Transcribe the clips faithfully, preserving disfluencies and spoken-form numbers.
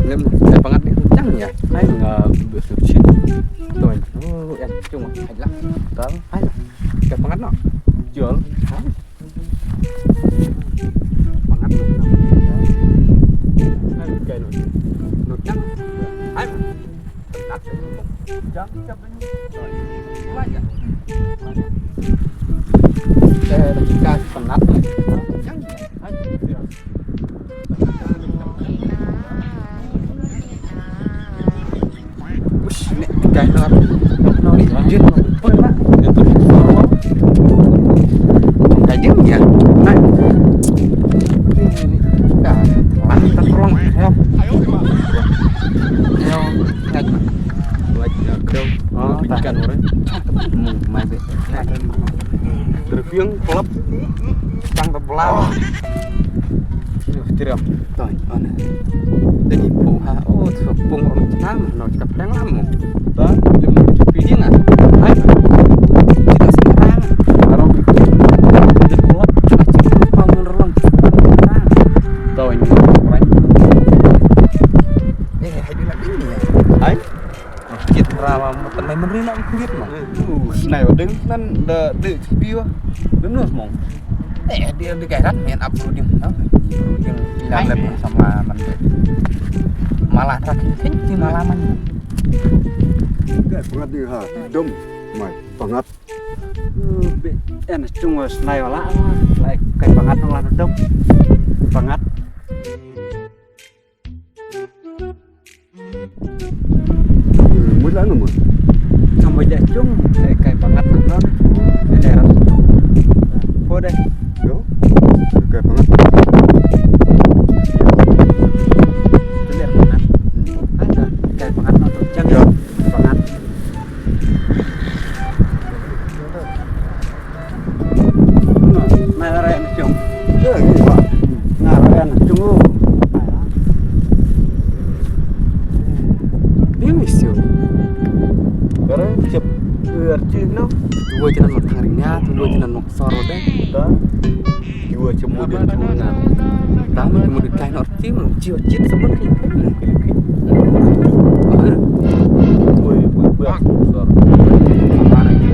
Lem, eh, pangat ni kencang ya. Ai nga besuk chin. Tuan. Oh, yang cuma. Ai lah. Tang. Ai. Ka pangat no. Jol. Ai. Pangat no. Ai, kai no. No cang. Ai. Pangat. Jang, jang. Terpiang, kelap. Tang tebelam. Yo, tiram. Tong, on. Dani pu ha. Oh, tu pung rom tam, no kita plang lam. Tong, dia mau pergi dia nggak? Hai. Kita sembarang. Baru bikin. Dia kelap. Kita cuma pang rolong. Tong, ini orang. Eh, hai dia nak bini ya. Hai. Kit rawa matan mai menri nak kit ma. Uh, snai wadeng nan da de tipi wa. Dem nos mong. Eh, dia de kai rat men ap broding. Broding ila lep sama man de. Malah terakhir kan di malaman. Kai pangat ni ha, dom mai pangat. Uh, be en chung wa snai wala. Lai kai pangat nang la dom. Pangat. Mula no mo. Kamba ja chung, eh, kai pangat na no. Kai ram chung. Ko deh. Yo. Kai pangat. Tulir pangat. Ada kai pangat no chung. Yo. Pangat. Nai ra en chung. Ye, ye, ba. Nai ra en chung. Ni mi siu. Kare chep er chi no. Tuwa jinan nok thang ring nya, tuwa jinan nok sor de. Ta. Tuwa chep mo de tu na. Ta mi mo de kai nok chi mo chi chi sa mo de. Mo ke le ki. Tuwa tuwa sor. Mana ki.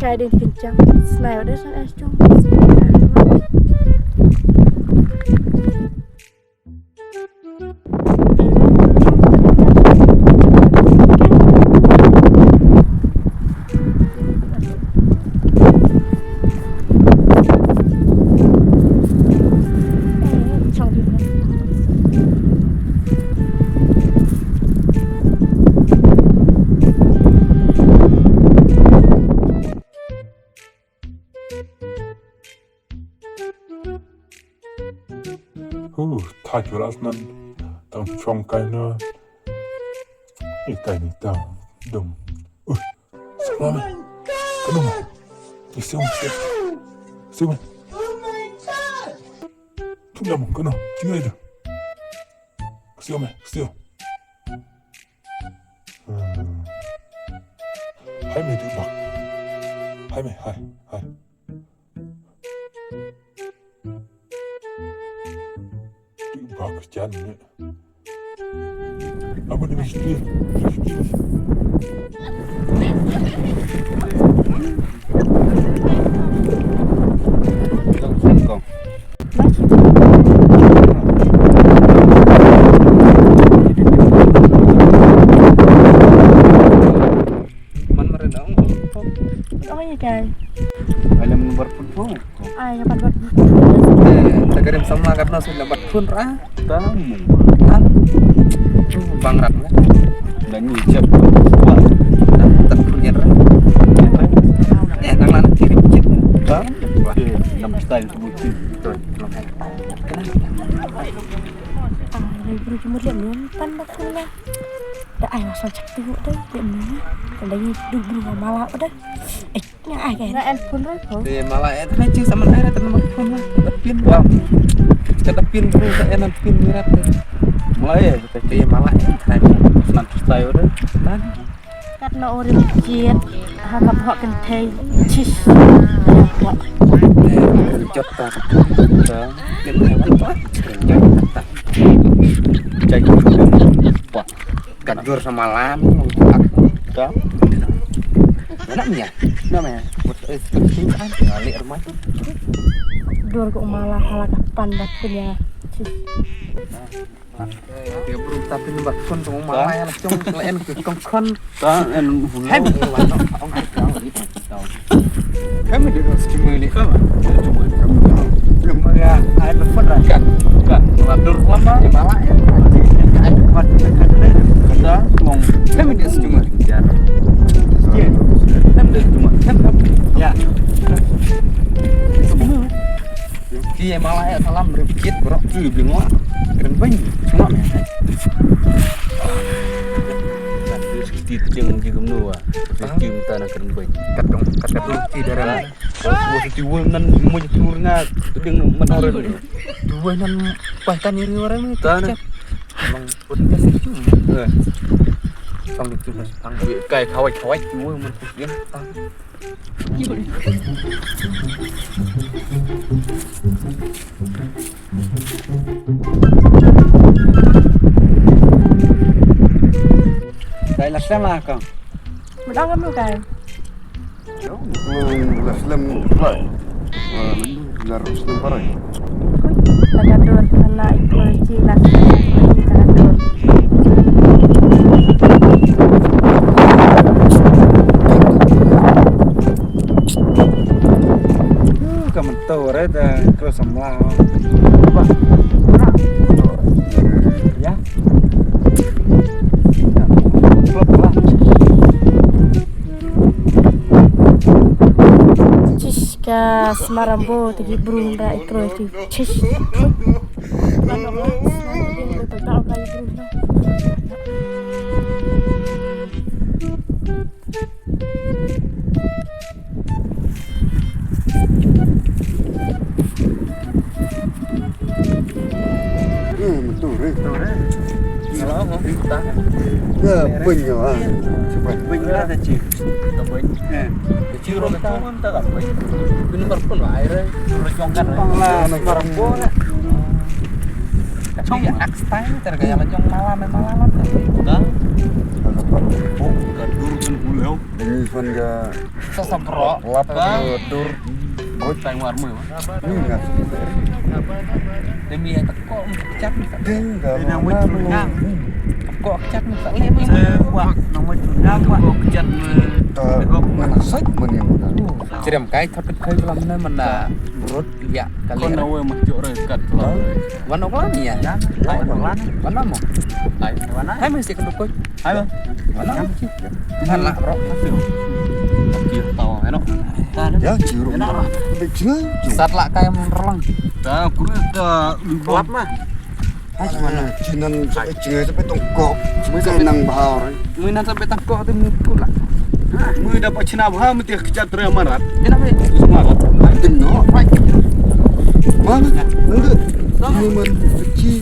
Ai din kin chang. Snai wa de san ai chung. Huh, ta jura snan tang chong kai na. Ikai ni tang dum. Uh, sama me. Kano me. Isiu me. Isiu me. Tunglam kano. Chingai tu. Kesiu me, kesiu. Hmm. Hai me tu bak. Hai me, hai, hai. Tu bak jan me. Apa dia mesti? Mesti. Man mare dong. Oh, iya, guys. Alam nomor pun. Ai, kapan buat? Eh, ta karim samla kat na sudah buat pun ra. Tam. Tam. Bang rat lah. Dah ni jap. Wah. Tam, tam pun ya ra. Eh, nang lan kiri kit. Tam. Wah, nam style tu bucin. Betul. Ah, dari beri jemur dia mempan dah pun lah. Dah ai masuk cak tu dah. Dia ni. Kalau ni duduk beri malam dah. Eh, nga ai kan. Nga en phone ra ko. Te mala eh, tana chi sama nai ra tana ma phone ra. Tana pin bang. Tana pin bro, ta en pin mirat. Mala eh, te mala eh, tana nan tu style ora. Tan. Kat na ori kit. Ha ka phok kan thei. Chis. Jot ta. Ta. Jot ta. Jot ta. Jot ta. Ka jur sa malam. Ka. Mana mia? Mana mia? Buat eh, kan ngali rumah tu. Dur ko mala hala ka pan bat punya. Dia bro tapi ni bat pun tu mala yang cong selain ke kongkon. Ka en hulu. Hem. Ong ka ong ni tau. Kami di ros cuma ni kama. Cuma kami. Belum ya, ai lepas rakan. Ka atur lama. Di bawah ya. Ai lepas rakan. Kata ngong. Kami di cuma. Ya. Kami di cuma. Ya. Semua. Ki mala eh salam ripit bro. Ki bling wa. Kren bang. Cuma. Ki jeng jeng nu wa. Ki mta na kren bang. Kat dong kat dong ki darah. Wa ti wa nan mo tur nga. Ding menor. Dua nan pas kan iri orang ni. Tan. Long put dia tu. Sang itu pas pang. Kai kawai kawai tu man put dia. Kai la sama kong. Mudang kamu kai. Yo, la slem fly. Wah, la slem parai. Tagadur kana ikut cila tagadur. Ka mynta re da kro samla. Ya. Chish ka smarambo tagi brunda ikro ti. Chish. Hmm, betul, eh. Betul, eh. Salah, ha? Kita. Ya, banyak, ah. Banyak ada, Cik. Banyak. Eh. Cik, orang tu pun tak apa. Ini baru pun lah, air, eh. Orang jongkan, eh. Lah, orang baru pun, eh. Cong ya, ak style tergaya lah, jong malam, eh, malam, eh. Dah. Ka dur kan uleu. Ding fan ga. Sa sa bro. Lap ka dur. Oi, tang war mu. Ni nga. Demi ya teko kechat ni. Ding ga. Nang mo tunang. Teko kechat ni tak leh mo. Wah, nang mo tunang wah. Kechat ni. Mana sai manin. Cerem kai thot kai lam ne mana. Rut ya kali. Kon na we mo jok re kat. Wan ok lan ya. Wan ok lan. Wan mo. Hai. Hai mesti kena koi. Hai bang. Mana? Kan lah bro. Dia tahu enak. Ya, jeruk. Sat lah kayak menrolang. Ta kuri ta lubap mah. Hai mana? Jinan sampai jengai sampai tongkok. Mui sampai nang bahar. Mui nan sampai tongkok tu mui pula. Mui dapat cina bahar mesti kejat tere marat. Kenapa? Marat. Tengok. Mana? Enggak. Ini man kecil.